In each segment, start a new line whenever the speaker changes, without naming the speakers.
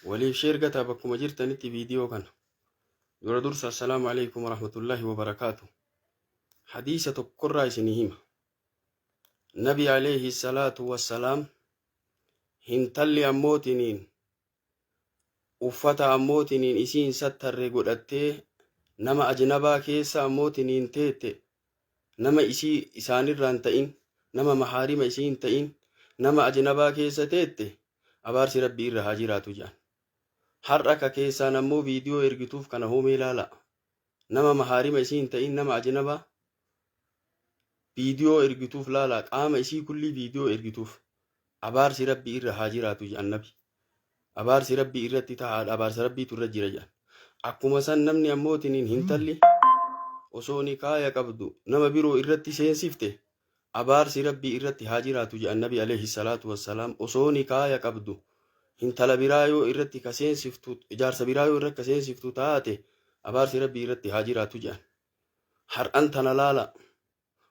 Waliif sheer gataa bakkuma jirtanitti viidiyoo kana. Dura dursa assalaamu alaikum warahmatullaahi wabarakaatu. Hadiisa tokkorraa isinii hima. Nabi alayhi salaatu wassalaam hintalli ammootiniin uffata ammootiniin isiin sattarre godhattee nama ajnabaa keessa ammootiniin teette nama isii isaanirraa hin ta'in nama mahaarima isii hin ta'in nama ajnabaa keessa teette abaarsi rabbii irra haa jiraatu jedhan. Har'a ka keessaan ammoo viidiyoo ergituuf kana hoomee laala. Nama mahaarima isii hin ta'in nama ajnabaa viidiyoo ergituuf laala qaama isii kullii viidiyoo ergituuf abaarsi rabbii irra haa jiraatu jedhan nabi. Abaarsi rabbii irratti tahaadha abaarsa rabbiitu irra jira jedhan. Akkuma san namni ammootiniin hintalli osoo nikaaya qabdu nama biroo irratti seensifte abaarsi rabbii irratti haa jiraatu jedhan nabi alayhi salaatu wassalaam osoo nikaaya qabdu hintala biraa yoo irratti ka seensiftu jaarsa biraa yoo irratti ka seensiftu taate abaarsi rabbii irratti haa jiraatu jedhan. Har'an tana laala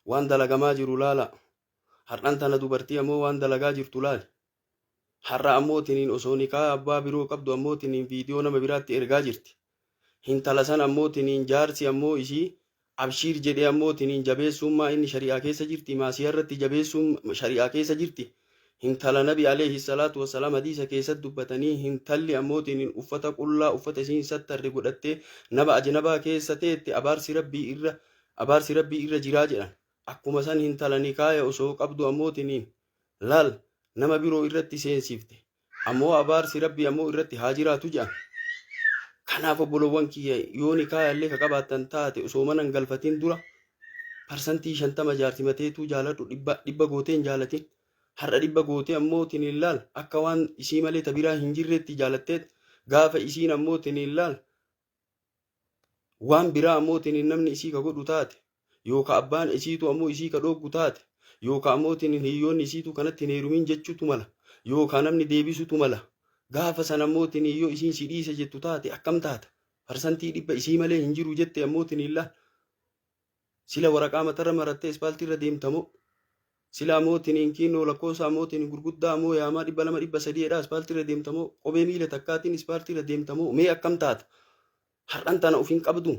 waan dalagamaa jiru laala har'an tana dubartii ammoo waan dalagaa jirtu laali. Har'a ammootiniin osoo nikaa abbaa biroo qabdu ammootiniin viidiyoo nama biraatti ergaa jirti. Hintala san ammootiniin jaarsi ammoo isii abshiir jedhee ammootiniin jabeessuun maa inni shari'aa keessa jirti maasiyaa irratti jabeessuun shari'aa keessa jirti. Hintala nabi alayhi salaatu wassalaam hadiisa keessatti dubbatanii hintalli ammootiniin uffata qullaa uffata isiin sattarre godhattee nama ajnabaa keessa teette abaarsi rabbii irra abaarsi rabbii irra jiraa jedhan. Akkuma san hintala nikaaya osoo qabdu ammootiniin laal nama biroo irratti seensifte ammoo abaarsi rabbii ammoo irratti haa jiraatu jedhan. Kanaaf obbolowwan kiyya yoo nikaaya illee ka qabaattan taate osoo mana hin galfatin dura parsantii 50 jaarti mateetuu jaaladhu dhibba dhibba gootee hin jaalatin. Har'a dhibba gootee ammoo tiniin laal akka waan isii malee ta biraa hin jirreetti jaalatteet gaafa isiin ammoo tiniin laal waan biraa ammoo tiniin namni isii ka godhu taate yooka abbaan isiitu ammoo isii ka dhooggu taate yooka ammoo tiniin hiyyoonni isiitu kanatti hin heerumin jechuutu mala yookaa namni deebisutu mala gaafa san ammoo tiniin yoo isiin si dhiise jettu taate akkam taata parsantii 100 isii malee hin jiru jette ammoo tiniin laal Sila waraqaa matarra marattee ispaaltii irra deemta moo? Sila ammoo tiniin kiinoo lakkoofsa ammoo tiniin gurguddaa ammoo yaamaa 200 300 dha ispaaltii irra deemta moo? Kophee miila takkaatiin ispaaltii irra deemta moo? Mee akkam taata? Har'an tana of hin qabdu.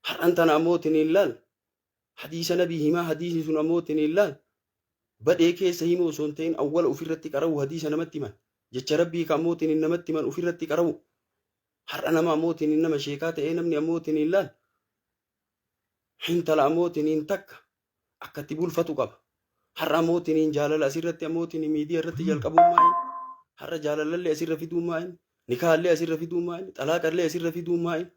Har'an tana ammoo tiniin laal. Hadiisa nabii himaa hadiisni sun ammoo tiniin laal. Badhee keessa himuu osoo hin ta'in awwala ofirratti qara'u hadiisa namatti himan. Jecha rabbii ka ammoo tiniin namatti himan ofirratti qara'u. Har'a nama ammoo tiniin nama sheekaa ta'ee namni ammoo tiniin laal. Hintala ammoo tiniin takka akka itti bulfatu qaba. Har'a ammoo tiniin jaalala asirratti ammoo tiniin miidiyaa irratti jalqabuun maa'in. Har'a jaalalallee asirra fiduun maa'in. Nikaallee asirra fiduun maa'in. Xalaaqallee asirra fiduun maa'in.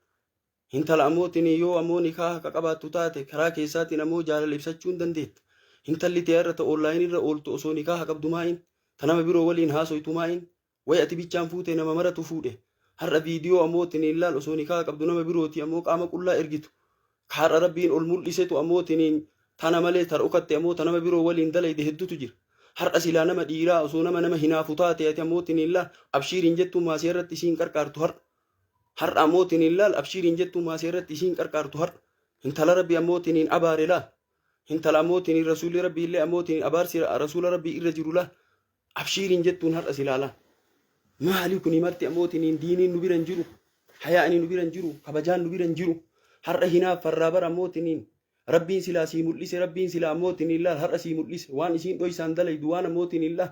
Hintala ammoo tiniin yoo ammoo nikaa akka qabaattu taate karaa keessaatiin ammoo jaalala ibsachuu hin dandeetta. Hintalli tee irra ta onlaayinii irra ooltu osoo nikaa qabdu maa'in. Ta nama biroo waliin haasoytu maa'in. Way ati bichaan fuute nama maratu fuudhe. Har'a viidiyoo ammoo tiniin laal osoo nikaa qabdu nama birooti ammoo qaama qullaa ergitu. Ka har'a rabbiin ol mul'isetu ammoo tiniin tana malee ta dhokatte ammoo ta nama biroo waliin dalayde heddutu jira. Har'a silaa nama dhiiraa osoo nama nama hinaafu taate ati ammoo tiniin laal abshiir hin jettuu maasiya irratti isiin qarqaartu har'a. Har'a ammoo tiniin laal abshiir hin jettuu maasiya irratti isiin qarqaartu har'a. Hintala rabbi ammoo tiniin abaare laal. Hintala ammoo tiniin rasuulli rabbii illee ammoo tiniin abaarsi rasuula rabbii irra jiru laal. Abshiir hin jettuun har'a si ilaalaa. Maali kuni marti amootiniin diiniin nu bira hin jiru. Hayaa'ni nu bira hin jiru. Kabajaan nu bira hin jiru. Har'a hinaaffarraa bara amootiniin. Rabbiin silaa sii mul'ise rabbiin silaa amootiniin laal har'a sii mul'ise waan isiin dhoysaan dalaydu waan amootiniin laal.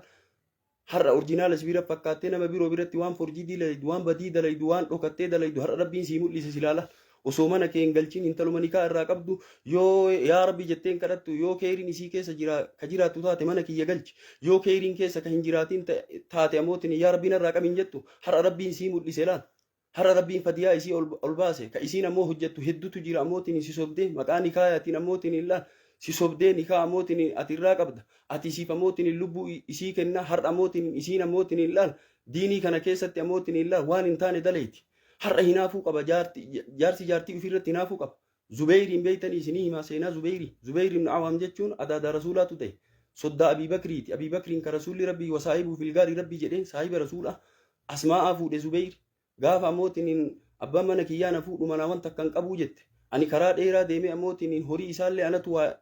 Har'a orjinaala si bira fakkaattee nama biroo biratti waan forjidii dalaydu waan badii dalaydu waan dhokattee dalaydu har'a rabbiin sii mul'ise si ilaala. Osoo mana kee hin galchin intaluma nikaa irraa qabdu yoo yaa rabbi jettee hin kadhattu yoo keeyriin isii keessa jira ka jiraattu taate mana kiyya galchi yoo keeyriin keessa ka hin jiraatin taate amootin yaa rabbi narraa qabi hin jettu har'a rabbiin sii mul'ise laal har'a rabbiin fadiyaa isii ol baase ka isiin ammoo hojjettu heddutu jira amootin si sobdee maqaa nikaayaatiin amootin laal si sobdee nikaa amootin ati irraa qabda ati isiif amootin lubbuu isii kenna har'a amootin isiin amootin laal diinii kana keessatti amootin laal waan hin taane daleeti. Har'a hinaafuu qaba jaarti jaarsi jaartii ofii irratti hinaafuu qaba. Zubeyriin beeytanii isinii himaa seenaa Zubeyrii. Zubeyr ibn Awaam jechuun adaadaa Rasuulaatu ta'e. Soddaa Abii Bakriiti. Abii Bakriin ka Rasuulli Rabbii wasaahibuu fil gaarii Rabbii jedheen saahiba Rasuulaa. Asmaa'aa fuudhe Zubeyri. Gaafa amootiniin abbaan mana kiyyaa na fuudhu manaa wanta akka hin qabuu jette. Ani karaa dheeraa deemee amootiniin horii isaallee anatu waa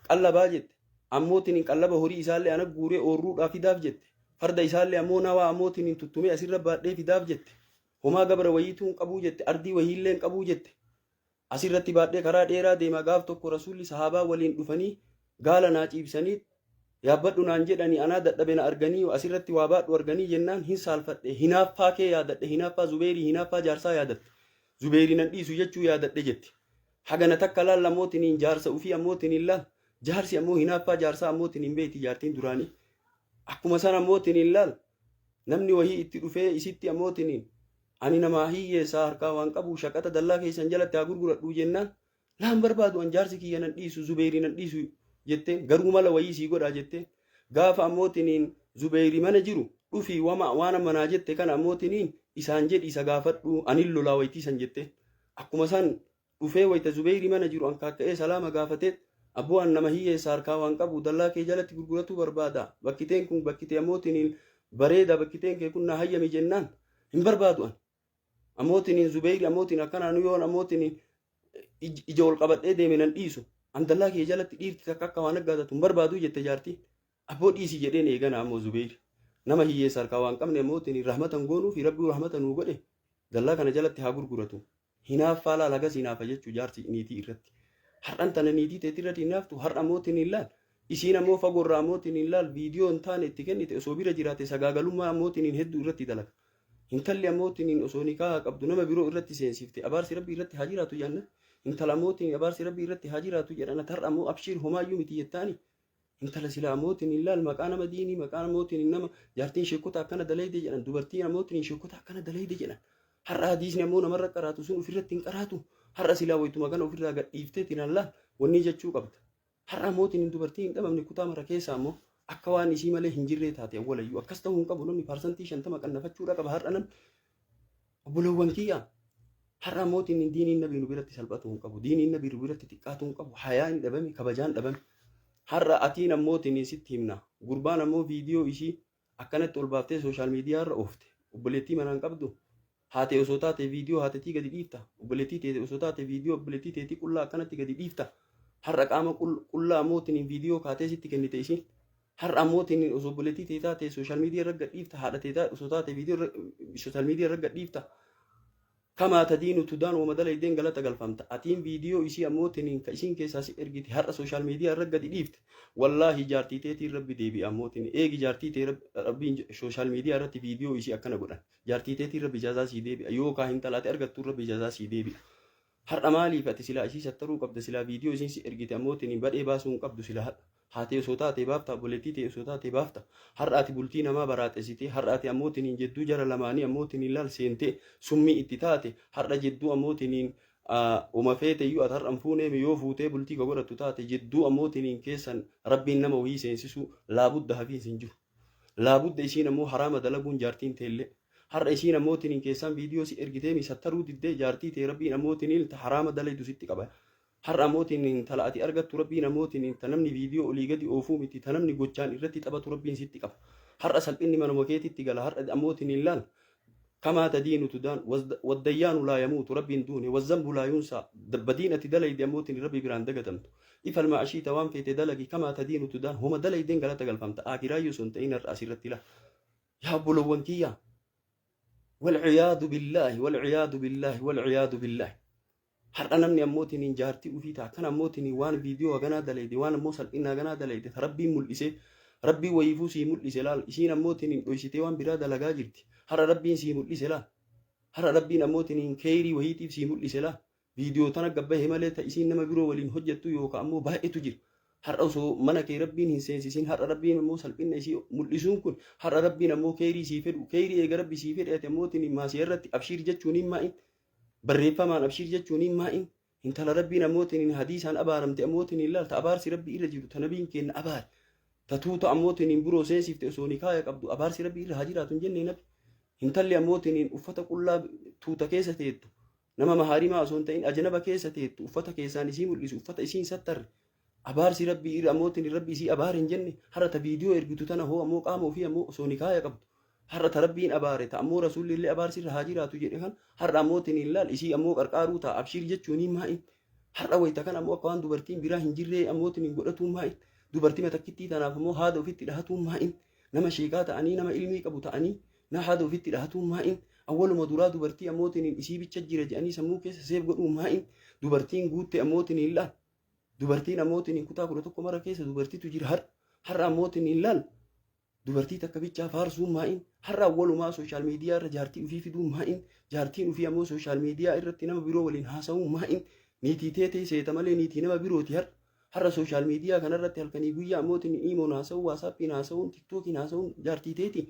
qallabaa jette. Amootiniin qallaba horii isaallee ana guuree oorruudhaa fidaaf jette. Farda isaallee ammoo nawaa ammootiin tuttumee asirra baadhee fidaaf jette. Homaa gabra wayiituu hin qabuu jette. Ardii wayiillee hin qabuu jette. Asirratti baadhee karaa dheeraa deema. Gaaf tokko Rasuulli sahaabaa waliin dhufanii gaala naa ciibsanii, yaabbadhu naan jedhanii, anaa dadhabe na arganii, asirratti waa baadhu arganii jennaan hin saalfadhe, hinaaffaa kee yaadadhe, hinaaffaa Zubeerii, hinaaffaa jaarsaa yaadatte. Zubeerii nan dhiisu jechuu yaadadhe jette. Hagana takka laal ammootiin jaarsa ufii ammootiin laal. Jaarsi ammoo hinaaffaa jaarsaa ammootiin hin beekti jaartiin duraanii. Akkuma san ammootiin laal, namni wahii itti dhufee isitti ammootiin ani namaa hiyyeessaa harkaa waan qabu shaqaxa dallaa keessan jalatti haa gurguradhu jennaan, laan barbaadu, an jaarsi kiyya nan dhiisu, Zubeerii nan dhiisu jetteen, garuu mala wayii sii godhaa jetteen. Gaafa ammootiin Zubeerii mana jiru dhufii wama waan manaa jette kana ammootiin isaan jedhi, isa gaafadhu, anin lolaa wayitii san jetteen. Akkuma san dhufee wayita Zubeerii mana jiru ankaakka'ee salaama gaafatee, abboo, an nama hiyyeessa harkaa waan qabu dallaa kee jalatti gurguratuu barbaada, bakkiteen kun bakkitee ammootiin bareeda, bakkiteen kee kun na hayyami jennaan, hin barbaadu an ammootiin Zubeeyri ammootiin akkanaan yoon ammootiin ija ol qabadhee deeme nan dhiisu, an dallaa kee jalatti dhiirti takka akka waan aggaatatu hin barbaadu jette jaartiin. Abboo, dhiisi jedheen. Eegana ammoo Zubeeyri nama hiyyeessa harkaa waan qabne ammootiin rahmatan goonuu fi Rabbii rahmata nuu godhe dallaa kana jalatti haa gurguratu. Hinaaffaa laal, hagas hinaafa jechuu jaarsi niitii irratti. Har'an tana niitii teetii irratti hinaaftu har'a ammootiin hin laal. Isiin ammoo fagoorraa ammootiin hin laal viidiyoo hin taane itti kennite. Osoo bira jiraate sagaagalummaa ammootiin hedduu irratti dalaga. Intalli ammootiin osoo nikaa qabdu nama biroo irratti seensifte, abaarsi Rabbii irratti haa jiraatu jenna. Intala ammootiin abaarsi Rabbii irratti haa jiraatu jedhan. Har'a ammoo abshiir, homaayyuu miti jettaani. Intala sila ammootiin hin laal maqaa nama diinii, maqaa ammootiin nama jaartiin sheekota akkana dalayde jedhan, dubartiin ammootiin sheekota akkana dalayde jedhan. Har'a hadiisni ammoo namarra qaraatu sun ofirratti hin qaraatu. Har'a silaa wayituma kana ofirraa gadhiifteetiin allaal wanni jechuu qabda. Har'a ammootiin dubartii hin dhabamne kutaa mara keessa ammoo akka waan isii malee hin jirree taate awwalayyuu. Akkas ta'uu hin qabu. Namni 50% qannafachuudha qaba har'a namni. Obboleewwan kiyyaa, har'a ammootiin diiniin nabii nu biratti salphatu hin qabu. Diiniin nabii nu biratti xiqqaatu hin qabu. Hayaan dhabame, kabajaan dhabame. Har'a atiin ammootiin sitti himna. Gurbaan ammoo viidiyoo ishii akkanatti ol baaftee social media irra oofte. Obboleettii manaan qabdu haate osoo taate viidiyoo haatetii gadi dhiifta. Obboleettii teete osoo taate viidiyoo obboleettii teetii qullaa akkanatti gadi dhiifta. Har'a qaama qullaa ammootiin viidiyoo kaatee sitti kennite isiin. Har'a ammootiin osoo obboleettii tee taate social media irra gad dhiifta. Haadha tee osoo taate viidiyoo social media irra gad dhiifta. Kamaa tadiinu tudaan, wama dalaydeen galata galfamta. Atiin viidiyoo isii ammootiin ka isiin keessaa si ergite har'a social media irra gadi dhiifte. Wallaahi, jaartii teetiin Rabbi deebi'a ammootiin. Eegi jaartii tee Rabbiin social media irratti viidiyoo isii akkana godhan. Jaartii teetiin Rabbi jazaa sii deebi'a. Yookaan intalaate argattuun Rabbi jazaa sii deebi'a. Har'a maaliif ati silaa isii sattaruu qabda? Silaa viidiyoo isiin si ergite ammootiin badhee baasuu hin qabdu silaa har'a. Haatee osoo taate baafta, obboleettii ta'e osoo taate baafta. Har'a ati bultii namaa baraaxessitee, har'a ati ammootiin jedduu jara lamaanii ammootiin laal seentee summii itti taate, har'a jedduu ammootiin uma feete iyyuu ati har'a hin fuuneemi, yoo fuutee bultii ka godhattu taate jedduu ammootiin keessan Rabbiin nama wayii seensisuu laabudda hafiinsi hin jiru. Laabudda isiin ammoo haraama dalaguun jaartiin teellee. Har'a isiin ammootiin keessaan viidiyoo si ergitee sattaruu diddee, jaartii ta'e Rabbiin ammootiin haraama dalaydu sitti qaba. Har'a ammootiin intala ati argattu Rabbiin ammootiin ta namni viidiyoo olii gadi oofuu miti, ta namni gochaan irratti taphatu Rabbiin sitti qaba. Har'a salphinni manuma keetitti gala. Har'a ammootiin hin laal. Kamaa tadiinu tudaan, waddayyaanu laa yamuutu, Rabbiin duune, wazzambu laa yunsaa, badiin ati dalayde ammootiin Rabbi biraan dagatamtu. Ifal maashiita, waan feete dalagi, kamaa tadiinu tudaan, homa dalaydeen galata galfamta. Akiraayyuu sun ta'in har'a asirratti laa. Yaa obbolowwan kiyyaa. Walciyaadu billaahi, walciyaadu billaahi, walciyaadu billaahi. Har'a namni ammootiin jaartii ufii ta'a. Kan ammootiin waan viidiyoo haganaa dalayde, waan ammoo salphina haganaa dalayde, ta Rabbiin mul'ise, Rabbiin wayiifuu sii mul'ise laal. Isiin ammootiin dhoysitee waan biraa dalagaa jirti. Har'a Rabbiin sii mul'ise laal. Har'a Rabbiin ammootiin keeyrii wayiitiif sii mul'ise laal. Viidiyoo tana gabbahe malee ta isiin nama biroo waliin hojjettu yookaan ammoo baay'eetu jira. Har'a osoo mana kee Rabbiin hin seensisin, har'a Rabbiin ammoo salphina isii mul'isuun kun har'a Rabbiin ammoo keeyrii sii fedhu. Keeyrii eega Rabbi sii fedhe, ati ammootiin maasii irratti abshiir jechuun hin maa'in. Barreeffamaan abshiir jechuun hin maa'in. Intala Rabbiin ammootiin hadiisaan abaaramte ammootiin hin laalta, abaarsi Rabbi irra jiru, ta nabiin kenna abaare. Ta tuuta ammootiin hin biroo seensifte osoo nikaaya qabdu, abaarsi Rabbi irra haa jiraatu hin jenne nabi. Intalli ammootiin uffata qullaa tuuta keessa teettu, nama mahaarimaa osoo hin ta'in ajnaba keessa teettu, uffata keessaan isii mul'isu, uffata isiin sattarre, abaarsi Rabbi irra ammootiin Rabbi isii abaare hin jenne. Har'a ta viidiyoo ergitu tana hoo ammoo qaama ofii ammoo osoo nikaaya qabdu, har'a ta Rabbiin abaare, ta ammoo Rasuulli illee abaarsi irra haa jiraatu jedhe kan har'a ammootiin hin laal isii ammoo qarqaaruu ta'a abshiir jechuun hin maa'in. Har'a wayita kan ammoo akka waan dubartiin biraa hin jirree ammootiin hin godhatuun maa'in. Dubartii matakkittii tanaaf ammoo haada ofitti dhahatuun maa'in. Nama sheekaa ta'anii, nama ilmii qabu ta'anii, na haada ofitti dhahatuun maa'in? Awwaluma duraa dubartii ammootiin isii bicha jira jedhanii sammuu keessa seef godhuun maa'in? Dubartiin guutte ammootiin hin laal. Dubartiin ammootiin kutaa 11 mara keessa dubartiitu jira har'a. Har'a ammootiin hin laal. Dubartii takka bichaa faarsuun maa'in? Har'a awwalumaa social media irra jaartii ofii fiduun maa'in? Jaartiin ofii ammoo social media irratti nama biroo waliin haasa'uun maa'in? Niitii teetee seeta malee niitii nama birooti har'a. Har'a social media kanarratti halkanii guyyaa ammootiin imoon haasa'uu, WhatsAppiin haasa'uun, TikTokiin haasa'uun jaartii teeti.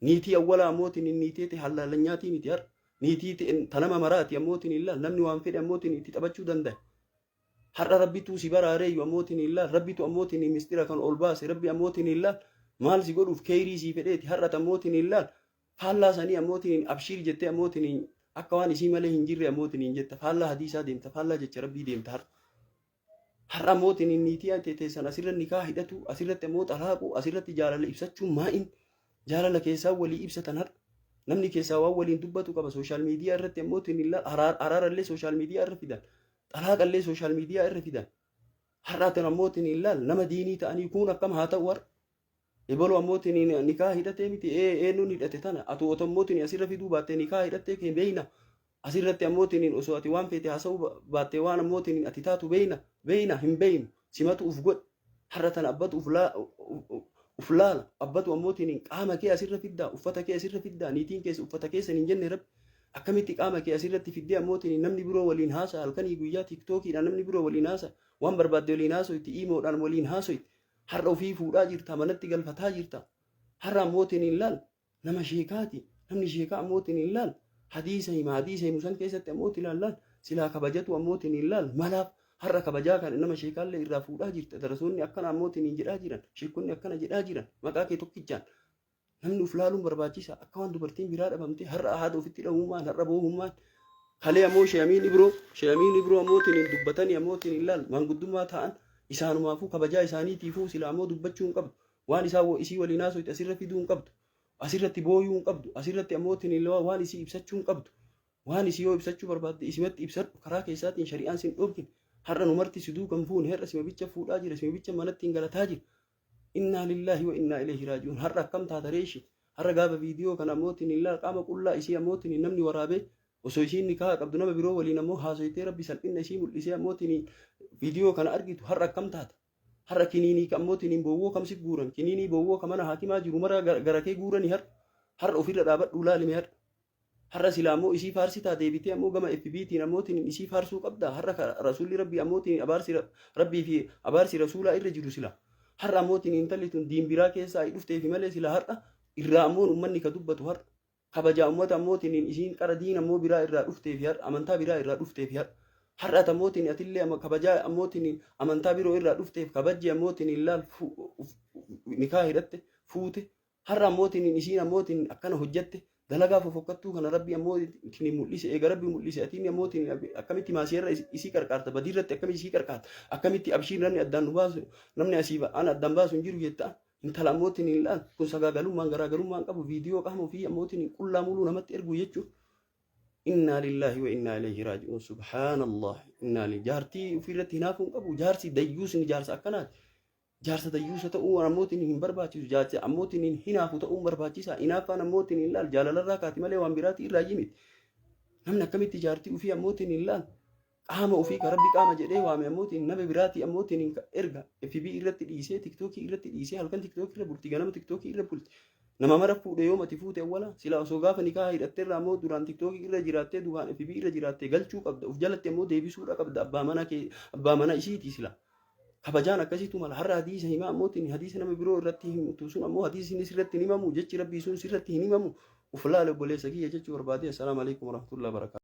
Niitii awwalaa ammootiin niitee ta'e hallaalanyaatii miti har'a. Niitii ta nama maraati ammootiin hin laal. Namni waan fedhe ammootiin itti taphachuu danda'a. Har'a Rabbituu si baraareeyyu ammootiin hin laal. Rabbitu ammootiin mistira kan ol baase. Rabbi ammootiin hin laal. Maal si godhuuf keeyrii sii fedheeti. Har'a ammootiin hin laal. Faallaa sanii ammootiin abshiir jettee ammootiin akka waan isii malee hin jirre ammootiin hin jetta. Faallaa hadiisaa deemta. Faallaa jecha Rabbii deemta har'a. Har'a ammootiin niitii teessan asirra nikaa hidhatu, asirratti ammoo xalaaqu, asirratti jaalala ibsachuun maa'in? Jaalala keessaa walii ibsatan har'a. Namni keessaa waan waliin dubbatu qaba. Social media irratti ammootiin araarallee social media irra fidan. Xalaaqallee social media irra fidan. Har'aatiin ammootiin hin laal nama diinii ta'anii kun akkam haa ta'u har'a? Ebaluu ammootiin nikaa hidhatee miti, eenyuun hidhate tana? Atu otoo ammootiin asirra fiduu baattee nikaa hidhattee kee beeyna. Asirratti ammootiin osoo ati waan feete haasa'uu baattee waan ammootiin ati taatu beeyna, beeyna hin beeynu, simatu uf godhe. Har'a tana abbatu uf laala. Abbatu ammootiin qaama kee asirra fiddaa, uffata kee asirra fiddaa, niitiin keessa uffata keessan hin jenne Rabbi. Akkamitti qaama kee asirratti fiddee ammootiin namni biroo waliin haasa? Halkanii guyyaa TikTokiidhaan namni biroo waliin haasa, waan barbaadde waliin haasoyti, imoodhaan waliin haasoyti. Har'a ofii fuudhaa jirta, manatti galfataa jirta. Har'a ammootiin hin laal nama sheekaati. Namni sheekaa ammootiin hin laal hadiisa hima. Hadiisa himu san keessatti ammootiin laal silaa kabajatu ammootiin hin laal malaaf. Har'a kabajaa kan nama sheekaallee irraa fuudhaa jirta. Darasoonni akkana ammootiin hin jedhaa jiran, sheekonni akkana jedhaa jiran maqaa kee tokkichaan. Namni uf laaluun barbaachisa. Akka waan dubartiin biraa dhabamte har'a haadha ofitti dhahuummaan, har'a boohummaan. Kalee ammoo Sheemiin Ibroo ammootiin hin dubbatanii ammootiin hin laal maanguddummaa ta'an isaanumaafuu kabajaa isaaniitiifuu sila ammoo dubbachuu hin qabdu. Waan isaa isii waliin haasoyte asirra fiduu hin qabdu. Asirratti booyuu hin qabdu. Asirratti ammootiin hin waan isii ibsachuu hin qabdu. Waan isii yoo ibsachuu barbaadde isimatti ibsadhu, karaa keessaatiin shari'aan sin dhorkin. Har'a nu marti si duukan fuune, har'a sima bicha fuudhaa jira, sima bicha manatti hin galataa jira. Innaa lillaahi wa innaa ilayhi raaji'uun. Har'a akkam taata reeshi? Har'a gaafa viidiyoo kana ammootiin hin laal qaama qullaa isii ammootiin namni waraabee osoo isiin nikaa qabdu nama biroo waliin ammoo haasoytee, Rabbi salphina isii mul'isee ammootiin viidiyoo kana argitu, har'a akkam taata? Har'a kiniinii ammootiin boowwoo kam si guuran? Kiniinii boowwoo ka mana haakimaa jiru mara gara kee guurani har'a. Har'a ofirra dhaabadhu laalime har'a. Har'a silaa ammoo isii faarsitaa deebitee ammoo gama FB'tiin ammootiin isii faarsuu qabda. Har'a rasuulli Rabbii ammootiin abaarsi Rabbii fi abaarsi rasuulaa irra jiru sila. Har'a ammootiin intalli tun diin biraa keessaa dhufteefi malee sila har'a irraa ammoo uummanni ka dubbatu har'a. Kabajaa uummata ammootiin isiin qara diin ammoo biraa irraa dhufteefi har'a, amantaa biraa irraa dhufteefi har'a. Har'a ammootiin atillee kabajaa ammootiin amantaa biroo irraa dhufteef kabajji ammootiin laal nikaa hidhatte fuute. Har'a ammootiin isiin ammootiin akkana hojjatte, dalagaa fofokkattuu kana Rabbi ammootiin mul'ise. Eega Rabbi mul'ise, atiin ammootiin akkamitti maasiyarra isii qarqaarta? Badiirratti akkamitti isii qarqaarta? Akkamitti abshiir namni addaan nu baasu, namni asii ana addaan baasu hin jiru jetta? Intala ammootiin hin laal kun sagaagalummaan garaagarummaan qabu viidiyoo qaama ofii ammootiin qullaa muluu namatti ergu jechuun. Innaa lillaahi wa innaa ilayhi raaji'uun. Subhaanallah, innaa jaartii ofiirratti hinaafuu hin qabu. Jaarsi dayyuusni jaarsa akkanaati. Jaarsa dayyuusa ta'uu ammootiin hin barbaachisu. Jaarsa ammootiin hin hinaafu ta'uun barbaachisa. Hinaaffaan ammootiin hin laal jaalalarraa kaati malee waan biraati irraa miti. Namni akkamitti jaartii ofii ammootiin hin laal qaama ofii ka Rabbi qaama jedhee waame ammootiin nama biraatii ammootiin hin erga FB irratti dhiisee, TikTokii irratti dhiisee, halkan TikTokii irra bulti, ganama TikTokii irra bulti? Nama mara fuudhe yoom ati fuute? Awwala sila osoo gaafa nikaa hidhatteerra ammoo duraan TikTokii irra jiraattee, duraan FB irra jiraattee galchuu qabda. Uf jalatti ammoo deebisuudha qabda. Abbaa mana kee, abbaa mana isiiti sila. Kabajaan akkasiitu mala. Har'a hadiisa himaa ammootiin hadiisa nama biroo irratti himtu sun ammoo hadiisni sirratti hin himamu, jechi Rabbii sun sirratti hin himamu. Uf laale obboleessa kiyya jechuu barbaade. Assalaamu alaikum warahmatullahi wabarakatuh.